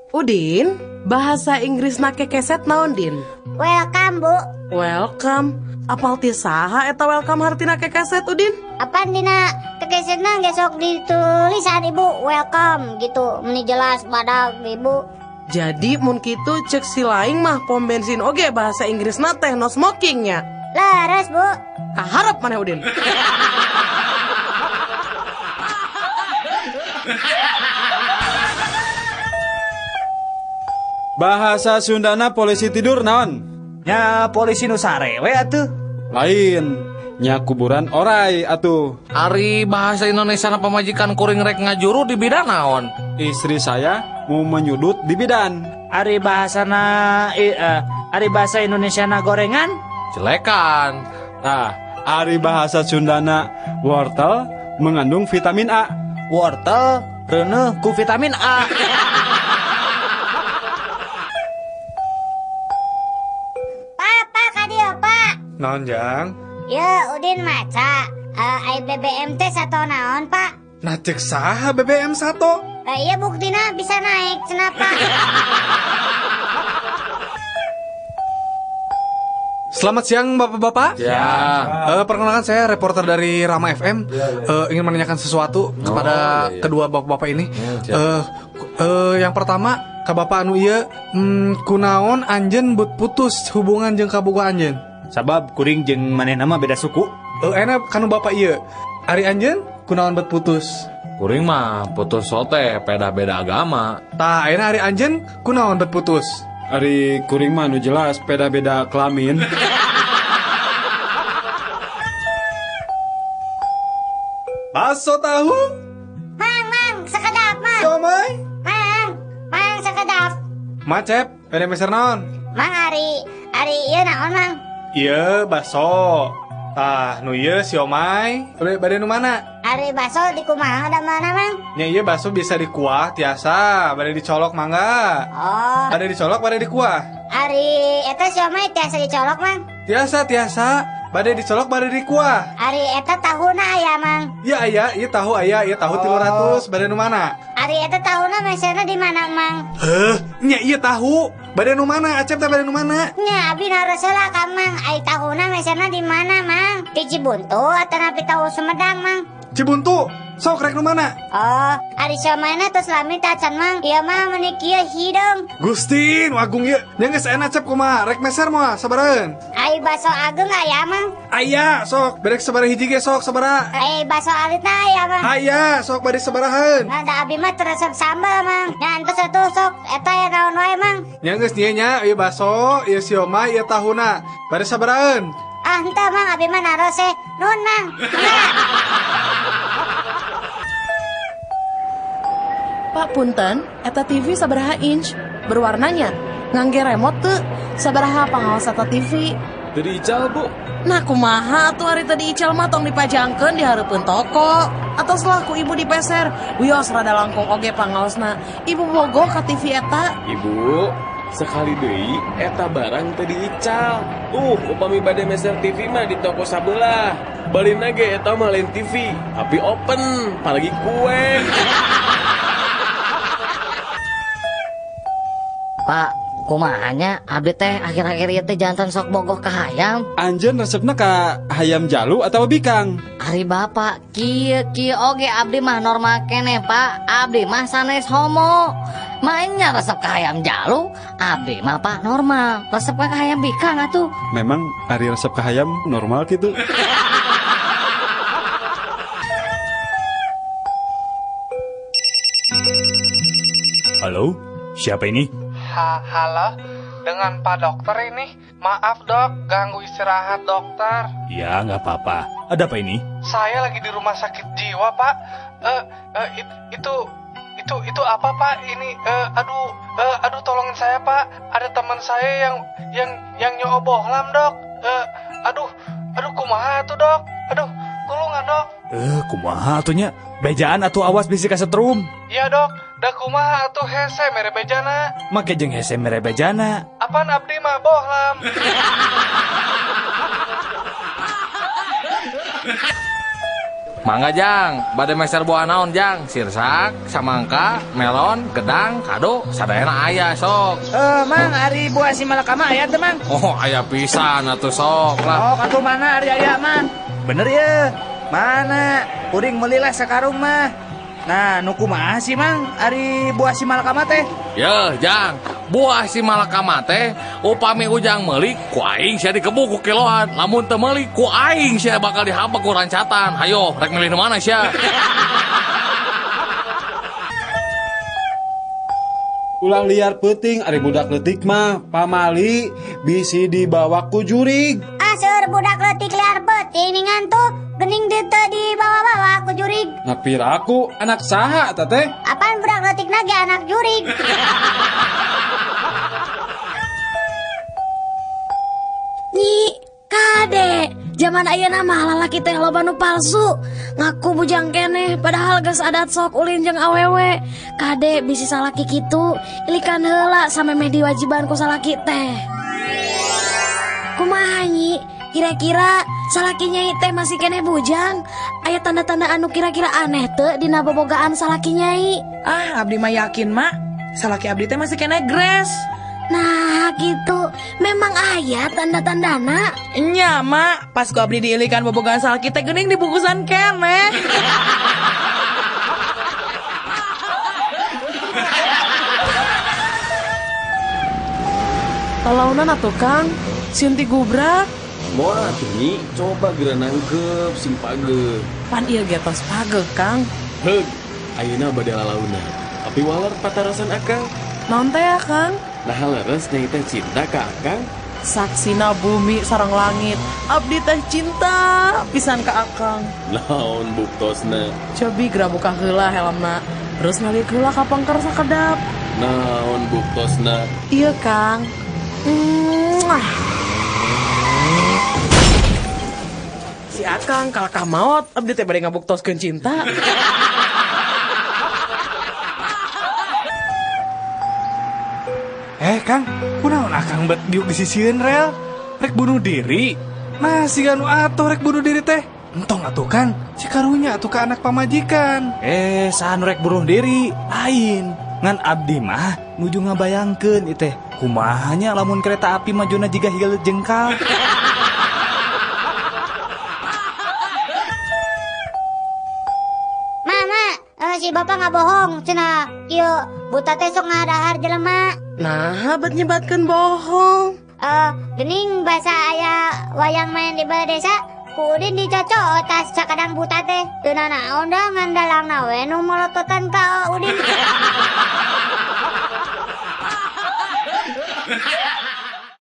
Udin, bahasa Inggrisna kekeset naon, Din? Welcome, Bu. Welcome. Apal ti saha eta welcome hartina kekeset, Udin? Apaan dina kekesetna geus sok ditulisan Ibu welcome gitu, meni jelas badag Ibu. Jadi mun kitu cek si laing mah pom bensin oge bahasa Inggrisna teh no smoking nya. Leres, Bu. Kaharep maneh, Udin. Bahasa Sundana polisi tidur naon? Nya polisi nu sare we atuh. Lain, nya kuburan orai atuh. Ari bahasa Indonesia na pamajikan kuring rek ngajuru di bidan naon? Istri saya mau menyudut di bidan. Ari bahasana ari bahasa Indonesia na gorengan? Jelekan. Nah, ari bahasa Sundana wortel mengandung vitamin A. Wortel reuneuh ku vitamin A. Naon, Jang? Ya, Udin maca. Ai BBM teh sato naon, Pak? Nah, cek saha BBM sato? Iya buktina bisa naik, cenah, Pak. Selamat siang, Bapak-bapak. Ya. Perkenalkan saya reporter dari Rama FM. Ya, ya. Ingin menanyakan sesuatu kepada kedua bapak-bapak ini. Ya, yang pertama, ka bapak anu ieu, kunaon anjeun but putus hubungan jeung kabogoh anjeun? Sabab kuring jeung manehna mah beda suku. Enak kanu bapak ieu. Ari anjeun kunaon bet putus? Kuring mah putus sote beda-beda agama. Tah, ayeuna ari anjeun kunaon bet putus? Ari kuring mah nu jelas beda-beda kelamin. Bakso tahu? Mang, mang, sakedap, mang. Siomay? Mang, mang sakedap. Macep, bade meser naon? Mang ari ieu naon, mang? Iya, bakso. Tah, nu ieu siomay. Bade nu mana? Ari bakso di kumaha da mana, Mang? Nya ieu bakso bisa dikuah tiasa, bade dicolok mangga. Oh. Bade dicolok bade dikuah. Ari eta siomay tiasa dicolok, Mang? Tiasa, tiasa. Bade dicolok bade dikuah. Ari eta tahuna aya, Mang? Iya aya, ieu tahu aya, ieu tahu 300, bade nu mana? Ari eta tahuna meserna di mana, Mang? Heuh, nya ieu tahu. Bade nu mana? Acep teh bade nu mana? Nya abi naros heula ka Mang, ai tahuna meserna di mana, Mang? Di Cibuntu atanapi tahu Sumedang, Mang? Cibuntu. Sok rek nu mana? Oh, ari siomayna tos lami tacan, Mang. Ieu mah meuni kieu hideung. Gusti, nu agung ieu. Nya geus enak Acep kumaha? Rek meser moal sabaraheun? Ai baso ageung aya, Mang? Aya, sok. Berek sabaraha hiji ge sok sabaraha? Ai baso alitna aya, Mang? Aya, sok bade sabaraheun? Nah, da abi mah teu resep sambal, Mang. Nya entos atuh sok eta ya naon wae, Mang. Nya geus nya nya ieu baso, ieu siomay, ieu tahuna. Bade sabaraheun? Ah, henteu, Mang, abi mah naros eh. Nuhun, Mang. Pak punten, eta TV sabaraha inch? Berwarnanya? Ngangge remote teu? Sabaraha pangaos eta TV? Teu diical, Bu. Nah, kumaha atuh ari teu diical mah tong dipajangkeun di hareupeun toko. Atau selaku ibu dipeser, wios rada langkung oge pangaosna. Ibu bogo ka TV eta. Ibu, sekali deui eta barang teu diical. Upami bade meser TV mah di toko sabelah. Balina ge eta mah lain TV, tapi open, apalagi kue. Pak, kumahanya abdi teh akhir-akhir ieu teh jantan sok bogoh ka hayam. Anjeun resepna ka hayam jalu atau bikang? Ari bapak, kieu kieu oge abdi mah normal keneh, Pak. Abdi mah sanes homo. Mainnya resep ka hayam jalu, abdi mah Pak normal. Resep ka hayam bikang atuh. Memang ari resep ka hayam normal gitu. Halo, siapa ini? Halo, dengan Pak Dokter ini. Maaf dok, ganggu istirahat dokter. Ya, nggak apa-apa. Ada apa ini? Saya lagi di rumah sakit jiwa, Pak. Itu apa, Pak? Ini, aduh, tolongin saya, Pak. Ada teman saya yang nyobohlam, Dok. Aduh, kumaha tuh, Dok? Aduh, tulungan, Dok. Kumaha atunya? Bejaan atuh awas bisi kasetrum. Iya, Dok. Da kumaha atuh hese mere bejana. Make jeung hese mere bejana. Apaan abdi mah bohlam. Mangga Jang, bade meser buah naon Jang? Sirsak, samangka, melon, gedang, kado, sadayana aya sok. Mang, ari buah si malakama aya teu Mang? Oh, aya pisan atuh sok lah. Oh, katuh mana ari aya Mang? Bener ya? Mana? Kuring melilah sakarung mah. Nah, nu kumaha sih Mang ari buah si malakama teh? Yeuh, Jang, buah si malakama teh upami ujang meuli ku aing sia dikebuk ku kiloan. Lamun teu meuli ku aing sia bakal dihabek ku rancatan. Hayo, rek milih nu mana sia? Ulah liar peuting ari budak leutik mah pamali bisi dibawa ku jurig. Seueur budak leutik liar peuting ngantuk. Gening teu dibawa-bawa ku jurig. Nah piraku anak saha eta teh? Apaan budak leutik ge anak jurig. Nyi, kade, zaman ayeuna mah lalaki teh loba nu palsu. Ngaku bujang keneh padahal geus adat sok ulin jeung awewe. Kade bisi salaki kitu, ilikan heula samemeh diwajiban ku salaki teh. Kumaha nyi? Kira-kira salaki nyai teh masih keneh bujang? Aya tanda-tanda anu kira-kira aneh teu dina bobogaan salaki nyai? Ah, abdi mah yakin, Mak. Salaki abdi teh masih keneh gres. Nah, gitu. Memang aya tanda-tandana. Nya, Mak. Pas ku abdi diilikan bobogaan salaki teh geuning dibungkusan keneh. Talaunan atuh, Kang. Sieun gubrak. Moal atuh Nyi, coba geura nangkep sing pageuh. Pan ieu ge tos pageuh, Kang. Heug, ayeuna bade lalaunan. Tapi waler patarasan akang. Naon teh ya, Kang? Nah leres nyai teh cinta ka akang. Saksina bumi sareng langit. Abdi teh cinta pisan ka akang. Naon buktosna? Cobi geura buka heula helmna. Terus ngaliuk heula ka pangker sakedap. Naon buktosna? Iya, Kang. Muah. Si akang kalakah maot, abdi teh bade ngabuktoskeun cinta. Kang, kunaon akang bet diuk disisieun rel? Rek bunuh diri? Nah, siga nu atuh rek bunuh diri teh. Entong atuh Kang, si karunya atuh ka anak pamajikan. Saha nu rek bunuh diri? Lain. Ngan abdi mah nuju ngabayangkeun ieu teh. Kumaha nya lamun kereta api majuna jiga higa jengkal. Mama, si bapak nggak bohong, cenah kieu buta teh sok ngadahar jelema. Nah, bet nyebatkeun bohong. Gening basa aya wayang main di balai desa, ku Udin dicocok tas sakadang buta teh. Teu nanaon da ngan dalangna we nu molototan ka Udin.